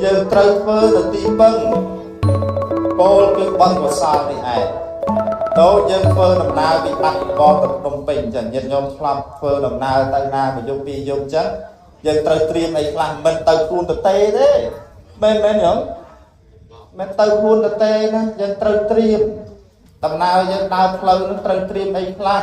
យើងត្រូវធ្វើទៅទីពឹងពោលគឺបុណ្យកុសលនេះឯងដូចយើងធ្វើដំណើរពីបាត់ដំបងទៅភ្នំពេញអញ្ចឹងញាតិញោមធ្លាប់ធ្វើដំណើរទៅណាមួយយប់ពីរយប់អញ្ចឹងយើងត្រូវត្រៀមអីខ្លះមិនទៅខ្លួនទៅទេទេមែនមែនញោមមិនទៅខ្លួនទៅទេណាយើងត្រូវត្រៀមដំណើរយើងដើរផ្លូវនឹងត្រូវត្រៀមអីខ្លះ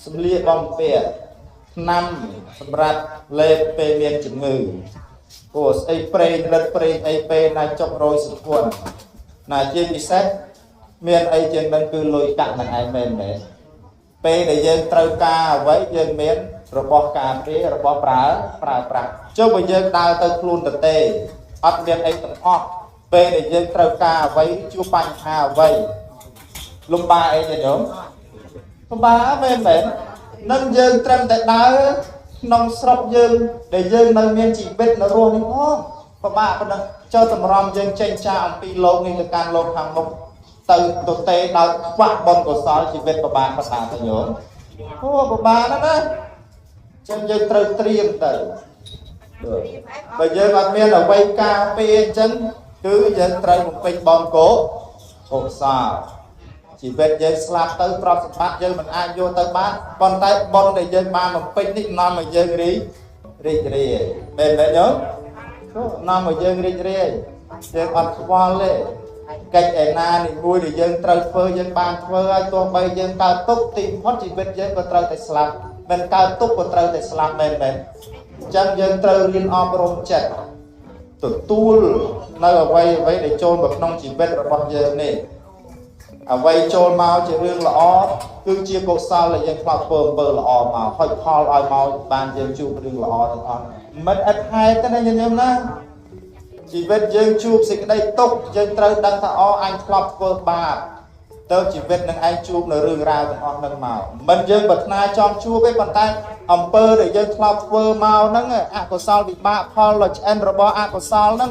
សម្លៀកបំពាក់ថ្នាំសម្រាប់លេបពេលមានជំងឺព្រោះស្អីប្រេងលិតប្រេងអីពេលណាចុករយសធន់ណាជាពិសេសមានអីជាងនឹងគឺលុយកាក់នឹងឯងមែនមែនពេលដែលយើងត្រូវការអ្វីយើងមានរបស់ការពាររបស់ប្រើប្រើប្រាស់ចុះបើយើងដើរទៅខ្លួនទៅទេអត់មានអីទាំងអស់ពេលដែលយើងត្រូវការអ្វីជួបបញ្ហាអ្វីលំបាកអីទេញោមលំបាកមែនមែននឹងយើងត្រឹមតែដើរក្នុងស្រុកយើងដែលយើងនៅមានជីវិតនៅរស់នេះផងពិបាកប៉ុណ្ណឹងចូលតម្រាំយើងចេញចាកអំពីលោកនេះទៅកាន់លោកខាងមុខទៅទៅទេដោយខ្វះបុណ្យកុសលជីវិតពិបាកប៉ុណ្ណាទៅញោមអូពិបាកណាស់ណាចឹងយើងត្រូវត្រៀមទៅបើយើងអត់មានអ្វីការពារអញ្ចឹងគឺយើងត្រូវបំពេញបុណ្យកុសលជីវិតយើងស្លាប់ទៅទ្រព្យសម្បត្តិយើងមិនអាចយកទៅបានប៉ុន្តែបុណ្យដែលយើងបានបំពេញនេះនាំឲ្យយើងរីករាយមែនទេញោមនាំឲ្យយើងរីករាយយើងអត់ខ្វល់ទេកិច្ចឯណានេះមួយដែលយើងត្រូវធ្វើយើងបានធ្វើហើយទោះបីយើងកើតទុក្ខទីបំផុតជីវិតយើងក៏ត្រូវតែស្លាប់មិនកើតទុក្ខក៏ត្រូវតែស្លាប់មែនមែនអញ្ចឹងយើងត្រូវរៀនអប់រំចិត្តទទួលនៅអ្វីអ្វីដែលចូលមកក្នុងជីវិតរបស់យើងនេះអ្វីចូលមកជារឿងល្អគឺជាកុសលដែលយើងធ្លាប់ធ្វើអំពើល្អមកហុចផលឲ្យមកបានយើងជួបរឿងល្អទាំងអស់មិនឥតហេតុទេណាញាតិញោមណាជីវិតយើងជួបសេចក្តីទុក្ខយើងត្រូវដឹងថាអូអញធ្លាប់ធ្វើបាបទៅជីវិតនឹងឯងជួបនៅរឿងរ៉ាវទាំងអស់នឹងមកមិនយើងប្រាថ្នាចង់ជួបទេប៉ុន្តែអំពើដែលយើងធ្លាប់ធ្វើមកហ្នឹងអកុសលវិបាកផលដ៏ឆ្អិនរបស់អកុសលហ្នឹង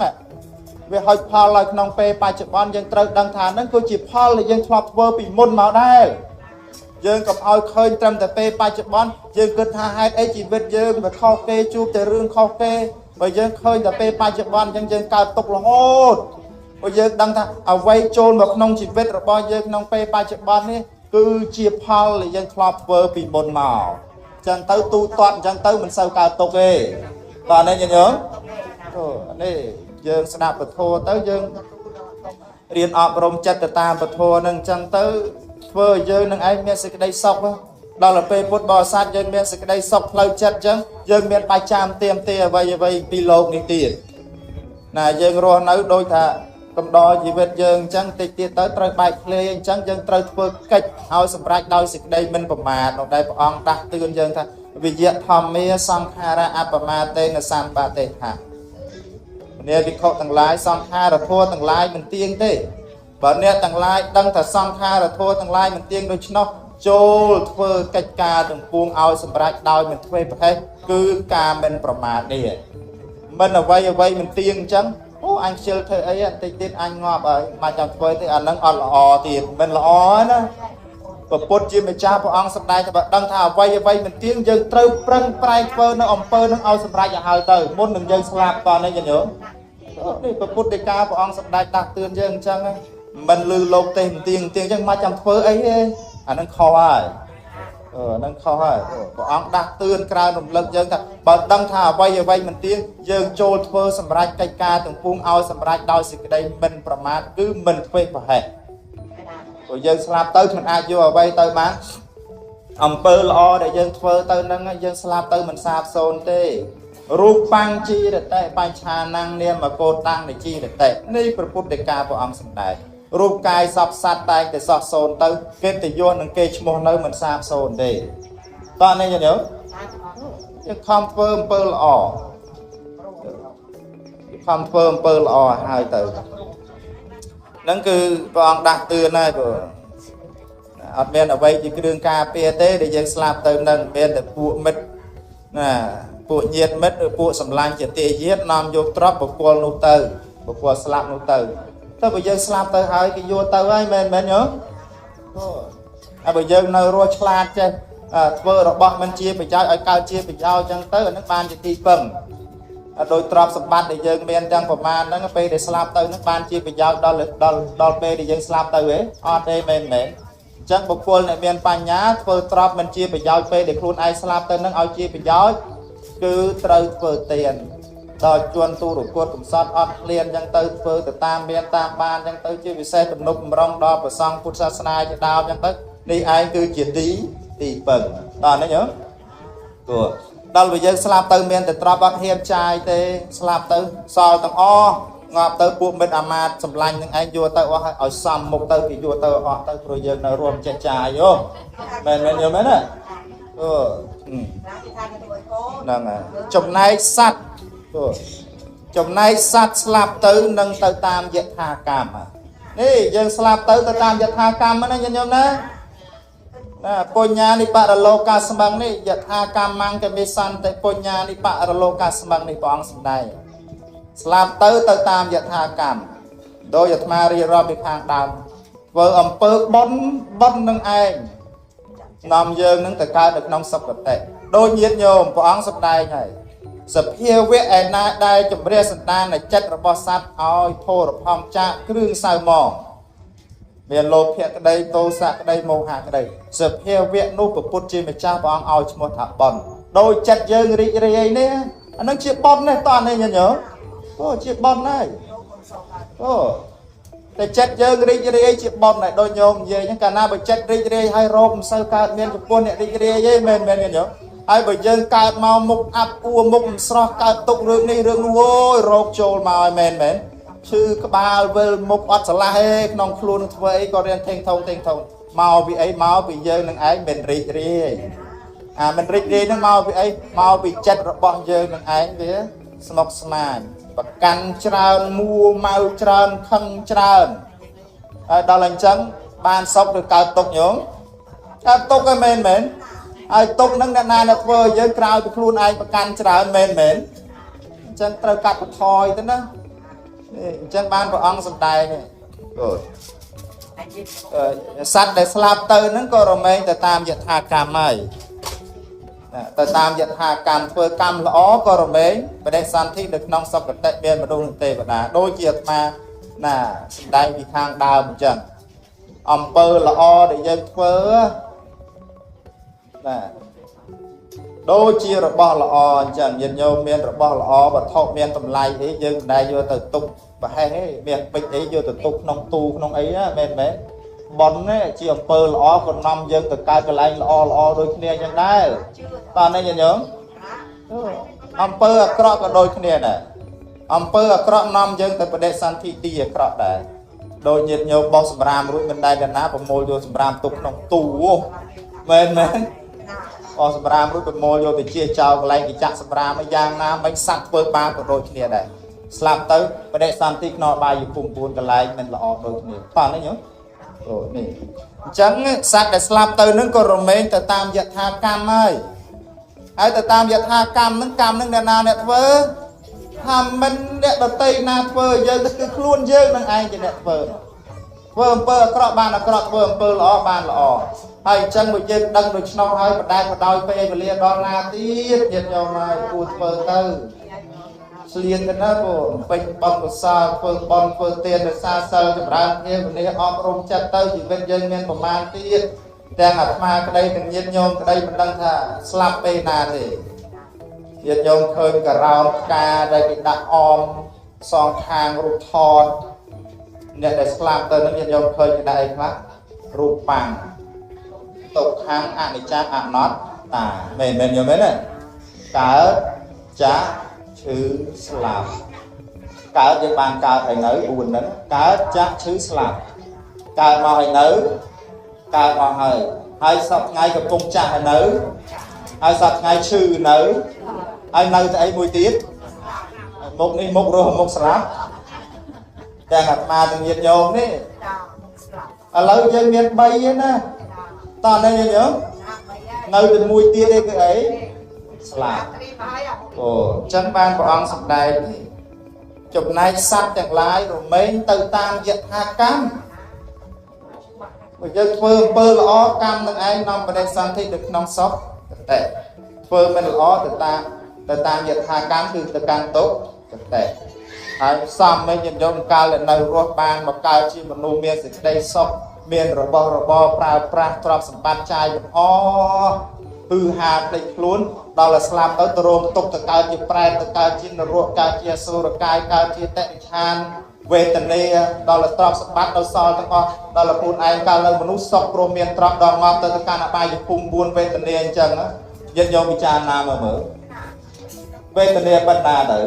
វាហុចផលឲ្យក្នុងពេលបច្ចុប្បន្នយើងត្រូវដឹងថាហ្នឹងគឺជាផលដែលយើងធ្លាប់ធ្វើពីមុនមកដែរយើងកុំឲ្យឃើញត្រឹមតែពេលបច្ចុប្បន្នយើងគិតថាហេតុអីជីវិតយើងវាខុសគេជួបតែរឿងខុសគេបើយើងឃើញតែពេលបច្ចុប្បន្នអញ្ចឹងយើងកើតទុក្ខរហូតបើយើងដឹងថាអ្វីចូលមកក្នុងជីវិតរបស់យើងក្នុងពេលបច្ចុប្បន្ននេះគឺជាផលដែលយើងធ្លាប់ធ្វើពីមុនមកអញ្ចឹងទៅទូទាត់អញ្ចឹងទៅមិនសូវកើតទុក្ខទេបាទនេះញោមនេះយើងស្ដាប់ពធទៅយើងរៀនអប់រំចិត្តទៅតាមពធនឹងអញ្ចឹងទៅធ្វើឲ្យយើងនឹងឯងមានសេចក្តីសុខដល់ទៅពេលពុទ្ធបរិស័ទយើងមានសេចក្តីសុខផ្លូវចិត្តអញ្ចឹងយើងមានបាច់ចាំទៀមទាអ្វីអ្វីពីលោកនេះទៀតណាយើងរស់នៅដូចថាកំដរជីវិតយើងអញ្ចឹងតិចទៀតទៅត្រូវបែកធ្លាយអញ្ចឹងយើងត្រូវធ្វើកិច្ចឲ្យសម្រេចដោយសេចក្តីមិនប្រមាទនោះដែលព្រះអង្គដាស់តឿនយើងថាវិយធម្មាសង្ខារៈអបមាតេនសម្បតិហៈនាវិខុទាំងឡាយសង្ខារធម៌ទាំងឡាយមិនទៀងទេបើអ្នកទាំងឡាយដឹងថាសង្ខារធម៌ទាំងឡាយមិនទៀងដូច្នោះចូលធ្វើកិច្ចការទាំងពួងឲ្យសម្រេចដោយមិនធ្វេសប្រហែសគឺការមិនប្រមាទនេះមិនអ្វីអ្វីមិនទៀងអញ្ចឹងអូអញខ្ជិលធ្វើអីបន្តិចទៀតអញងាប់ហើយមកចាំធ្វើទេអានឹងអត់ល្អទៀតមិនល្អណាព្រះពុទ្ធជាម្ចាស់ព្រះអង្គសម្ដែងថាបើដឹងថាអ្វីអ្វីមិនទៀងយើងត្រូវប្រឹងប្រែងធ្វើនៅអំពើនឹងឲ្យសម្រេចឲ្យហើយទៅមុននឹងយើងស្លាប់តនេះញោមនេះព្រះពុទ្ធដីកាព្រះអង្គសម្ដែងដាស់តឿនយើងអញ្ចឹងមិនលឺលោកទេមិនទៀងទៀងអញ្ចឹងមកចាំធ្វើអីទេអានឹងខុសហើយហ្នឹងខុសហើយព្រះអង្គដាស់តឿនក្រើនរំលឹកយើងថាបើដឹងថាអ្វីអ្វីមិនទៀងយើងចូលធ្វើសម្រេចកិច្ចការទាំងពួងឲ្យសម្រេចដោយសេចក្តីមិនប្រមាទគឺមិនធ្វេសប្រហែសព្រោះយើងស្លាប់ទៅមិនអាចយកអ្វីទៅបានអំពើល្អដែលយើងធ្វើទៅហ្នឹងយើងស្លាប់ទៅមិនសាបសូន្យទេរូបាំងជីរតិបញ្ឆានំនាមកោតាំងនិជីរតិនេះព្រះពុទ្ធដីកាព្រះអង្គសម្ដែងរូបកាយសពសត្វតែងតែសោះសូន្យទៅកិត្តិយសនឹងគេឈ្មោះនៅមិនសាបសូន្យទេតោះនេះញោមយើងខំធ្វើអំពើល្អខំធ្វើអំពើល្អហើយទៅហ្នឹងគឺព្រះអង្គដាស់តឿនហើយព្រោះអត់មានអ្វីជាគ្រឿងការពារទេដែលយើងស្លាប់ទៅនឹងមានតែពួកមិត្តណាពួកញាតិមិត្តឬពួកសម្លាញ់ជាទាយាទនាំយកទ្រព្យបុគ្គលនោះទៅបុគ្គលស្លាប់នោះទៅទៅបើយើងស្លាប់ទៅហើយគេយកទៅហើយមែនមែនញោមហើយបើយើងនៅរស់ឆ្លាតចេះធ្វើរបស់មិនជាប្រយោជន៍ឲ្យកើតជាប្រយោជន៍អញ្ចឹងទៅអានឹងបានជាទីពឹង ដោយទ្រព្យសម្បត្តិដែលយើងមានទាំងប្រមាណហ្នឹងពេលដែលស្លាប់ទៅហ្នឹងបានជាប្រយោជន៍ដល់ដល់ដល់ពេលដែលយើងស្លាប់ទៅទេអត់ទេមែនមែនអញ្ចឹងបុគ្គលអ្នកមានបញ្ញាធ្វើទ្រព្យមិនជាប្រយោជន៍ពេលដែលខ្លួនឯងស្លាប់ទៅហ្នឹងឲ្យជាប្រយោជន៍គឺត្រូវធ្វើទានដល់ជួនទូរគតកំសត់អត់ឃ្លានអញ្ចឹងទៅធ្វើទៅតាមមានតាមបានអញ្ចឹងទៅជាពិសេសទំនុកបំរុងដល់ព្រះសង្ឃពុទ្ធសាសនាជាដើមអញ្ចឹងទៅនេះឯងគឺជាទីពឹងតោះនេះញោម ព្រោះដល់ពេលយើងស្លាប់ទៅមានតែទ្រព្យអត់ហ៊ានចាយទេស្លាប់ទៅសល់ទាំងអស់ងាប់ទៅពួកមិត្តអាមាត្យសម្លាញ់នឹងឯងយកទៅអស់ហើយឲ្យសំមុខទៅគេយកទៅអស់ទៅព្រោះយើងនៅរួមចេះចាយយោមែនមែនយល់មែនណាអឺហ្នឹងហើយចំណែកសត្វព្រោះចំណែកសត្វស្លាប់ទៅនឹងទៅតាមយថាកម្មនេះយើងស្លាប់ទៅទៅតាមយថាកម្មណាញាតិញោមណា ណាបញ្ញានិបរលោកាស្មឹងនេះយថាកម្មង្គមេសន្តិបញ្ញានិបរលោកាស្មឹងនេះព្រះអង្គសម្ដែងស្លាប់ទៅទៅតាមយថាកម្មដោយអាត្មារៀបរាប់ពីខាងដើមធ្វើអំពើបុណ្យបុណ្យនឹងឯងនាំយើងនឹងទៅកើតនៅក្នុងសុគតិដោយញាតិញោមព្រះអង្គសម្ដែងហើយសភាវៈឯណាដែលជំរះសន្តាននៃចិត្តរបស់សត្វឲ្យធរផង់ចាកគ្រឿងសៅមកមានលោភៈក្តីទោសៈក្តីមោហៈក្តីសភាវៈនោះពុទ្ធជាម្ចាស់ព្រះអង្គឲ្យឈ្មោះថាបុណ្យដោយចិត្តយើងរីករាយនេះអានឹងជាបុណ្យនេះតោះនេះញញោអូជាបុណ្យហើយអូតែចិត្តយើងរីករាយជាបុណ្យដែរដូចញោមនិយាយហ្នឹងកាលណាបើចិត្តរីករាយហើយរោគមិនសូវកើតមានចំពោះអ្នករីករាយទេមែនមែនញញោហើយបើយើងកើតមកមុខអាប់អួរមុខមិនស្រស់កើតទុករឿងនេះរឿងនោះអូយរោគចូលមកហើយមែនមែនឈឺក្បាលវិលមុខអត់ឆ្លាស់ទេក្នុងខ្លួនធ្វើអីក៏រៀនធេងថងធេងថងមកពីអីមកពីយើងនឹងឯងមិនរីករាយអាមិនរីករាយនឹងមកពីអីមកពីចិត្តរបស់យើងនឹងឯងវាស្មុគស្មាញប្រកាន់ច្រើនមួម៉ៅច្រើនខឹងច្រើនហើយដល់អញ្ចឹងបានសុខឬកើតទុកញោមកើតទុកហ្នឹងមែនមែនហើយទុកនឹងអ្នកណាអ្នកធ្វើយើងក្រៅពីខ្លួនឯងប្រកាន់ច្រើនមែនមែនអញ្ចឹងត្រូវកាត់បន្ថយទៅណាអញ្ចឹងបានព្រះអង្គសម្ដែងអូសត្វដែលស្លាប់ទៅហ្នឹងក៏រមែងទៅតាមយថាកម្មហើយទៅតាមយថាកម្មធ្វើកម្មល្អក៏រមែងបដិសន្ធិនៅក្នុងសុគតិមានមនុស្សនិងទេវតាដូចជាអាត្មាណាសម្ដែងពីខាងដើមអញ្ចឹងអំពើល្អដែលយើងធ្វើណាដូចជារបស់ល្អអញ្ចឹងញាតិញោមមានរបស់ល្អវត្ថុមានតម្លៃអីយើងមិនដែលយកទៅទុកប្រហែសទេមានពេជ្រអីយកទៅទុកក្នុងទូក្នុងអីណាមែនមែនប៉ុននេះជាអំពើល្អក៏នាំយើងទៅកើតកន្លែងល្អល្អដូចគ្នាអញ្ចឹងដែរតើនេះញាតិញោមអំពើអាក្រក់ក៏ដូចគ្នាដែរអំពើអាក្រក់នាំយើងទៅបដិសន្ធិទីអាក្រក់ដែរដូចញាតិញោមបោះសម្រាមរួចមិនដែលអ្នកណាប្រមូលយកសម្រាមទុកក្នុងទូមែនមែនបោះសម្រាមរួចប្រមូលយកទៅជាចោលកន្លែងគេចាក់សម្រាមយ៉ាងណាមិនសត្វធ្វើបាបក៏ដូចគ្នាដែរស្លាប់ទៅបដិសន្ធិក្នុងបាយភូមិ4កន្លែងមិនល្អដូចគ្នាតើនេះញោមអូនេះអញ្ចឹងសត្វដែលស្លាប់ទៅនឹងក៏រមែងទៅតាមយថាកម្មហើយហើយទៅតាមយថាកម្មនឹងកម្មនឹងអ្នកណាអ្នកធ្វើថាមិនអ្នកដតីណាធ្វើយើងទៅគឺខ្លួនយើងនឹងឯងជាអ្នកធ្វើធ្វើអំពើអាក្រក់បានអាក្រក់ធ្វើអំពើល្អបានល្អហើយអញ្ចឹងបើយើងដឹងដូច្នោះហើយបដែតបដោយពេលវេលាដល់ណាទៀតញាតិញោមហើយគួរធ្វើទៅស្លៀនទៅណាពូពេញបុណ្យកុសលធ្វើបុណ្យធ្វើទានរក្សាសិលចម្រើនភាវនាអប់រំចិត្តទៅជីវិតយើងមានប្រមាណទៀតទាំងអាត្មាក្តីទាំងញាតិញោមក្តីមិនដឹងថាស្លាប់ពេលណាទេញាតិញោមឃើញការោនផ្កាដែលគេដាក់អមសងខាងរូបថតអ្នកដែលស្លាប់ទៅនឹងញាតិញោមឃើញគេដាក់អីខ្លះរូបបាំងទុក្ខំអនិច្ចំអនត្តាមែនមែនយល់មែនទេកើតចាស់ឈឺស្លាប់កើតយើងបានកើតហើយនៅ4ហ្នឹងកើតចាស់ឈឺស្លាប់កើតមកហើយនៅកើតមកហើយហើយសប្ថ្ងៃកំពុងចាស់ហើយនៅហើយសប្ថ្ងៃឈឺនៅហើយនៅតែអីមួយទៀតមុខនេះមុខរស់មុខស្លាប់ទាំងអាត្មាទាំងញាតិញោមនេះឥឡូវយើងមាន3ឯណាតើនេះញាតិញោមនៅតែមួយទៀតទេគឺអីស្លាប់អូអញ្ចឹងបានព្រះអង្គសម្ដែងចំណែកសត្វទាំងឡាយរមែងទៅតាមយថាកម្មបើយើងធ្វើអំពើល្អកម្មនឹងឯងនាំបដិសន្ធិនៅក្នុងសុគតិធ្វើមិនល្អទៅតាម ទៅតាមយថាកម្មគឺទៅកាន់ទុក្គតិហើយសំវិញញាតិញោមកាលនៅរស់បានមកកើតជាមនុស្សមានសេចក្តីសុខមានរបស់របរប្រើប្រាស់ទ្រព្យសម្បត្តិចាយមិនអស់ហឺហាភ្លេចខ្លួនដល់តែស្លាប់ទៅទៅរងទុកទៅកើតជាប្រែតទៅកើតជានរកកើតជាអសុរកាយកើតជាតិរិឆានវេទនាដល់តែទ្រព្យសម្បត្តិដល់សល់ទាំងអស់ដល់តែខ្លួនឯងកាលនៅមនុស្សសុខព្រោះមានទ្រព្យដល់ងាប់ទៅទៅកាន់អបាយភូមិ4វេទនាអញ្ចឹងញាតិញោមពិចារណាមើលមើលវេទនាបណ្ណាទៅ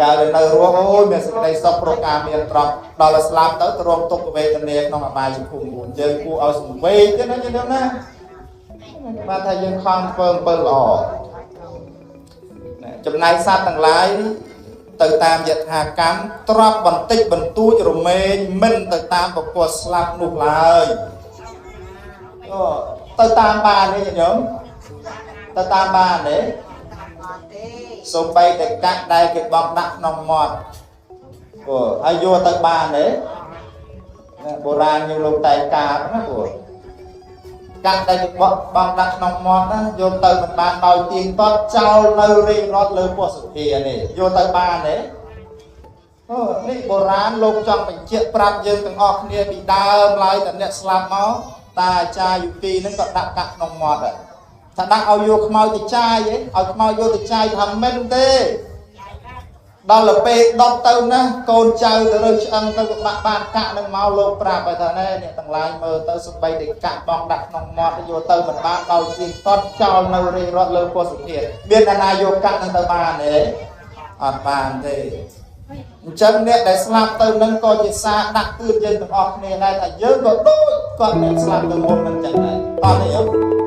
កាលនៅរស់អូយមានសេចក្តីសុខព្រោះការមានទ្រព្យដល់តែស្លាប់ទៅទៅរងទុក្ខវេទនាក្នុងអបាយភូមិ4យើងគួរឲ្យសង្វេគទេណាញាតិញោមណាបាទថាយើងខំធ្វើអំពើល្អចំណែកសត្វទាំងឡាយទៅតាមយថាកម្មទ្រព្យបន្តិចបន្តួចរមែងមិនទៅតាមបុគ្គលស្លាប់នោះឡើយអូទៅតាមបានទេញាតិញោមទៅតាមបានទេសូម្បីតែកាក់ដែលគេបងដាក់ក្នុងមាត់អូហើយយកទៅបានទេបុរាណយើងលោកតែកាបណាព្រោះកាក់ដែលគេបបងដាក់ក្នុងមាត់ណាយកទៅមិនបានដោយទៀងទាត់ចោលនៅរៀងរត់លើពោះសុភានេះយកទៅបានទេអូនេះបុរាណលោកចង់បញ្ជាក់ប្រាប់យើងទាំងអស់គ្នាពីដើមឡើយតែអ្នកស្លាប់មកតាអាចារ្យយុគីហ្នឹងក៏ដាក់កាក់ក្នុងមាត់ដែរថាដាក់ឲ្យយកខ្មោចទៅចាយឯងឲ្យខ្មោចយកទៅចាយថាមិនទេដល់ទៅពេលដុតទៅណាកូនចៅទៅរើឆ្អឹងទៅក៏បាក់បានកាក់នឹងមកលោកប្រាប់ឲ្យថាណែអ្នកទាំងឡាយមើលទៅសំបីតែកាក់បងដាក់ក្នុងមាត់យកទៅមិនបានដោយជាងតត់ចោលនៅរេរត់លើពោះសុភាមានអ្នកណាយកកាក់នឹងទៅបានទេអត់បានទេអញ្ចឹងអ្នកដែលស្លាប់ទៅនឹងក៏ជាសារដាក់ទឿនយើងទាំងអស់គ្នាដែរថាយើងក៏ដូចគាត់អ្នកស្លាប់ទៅមុននឹងចឹងដែរតោះនេះ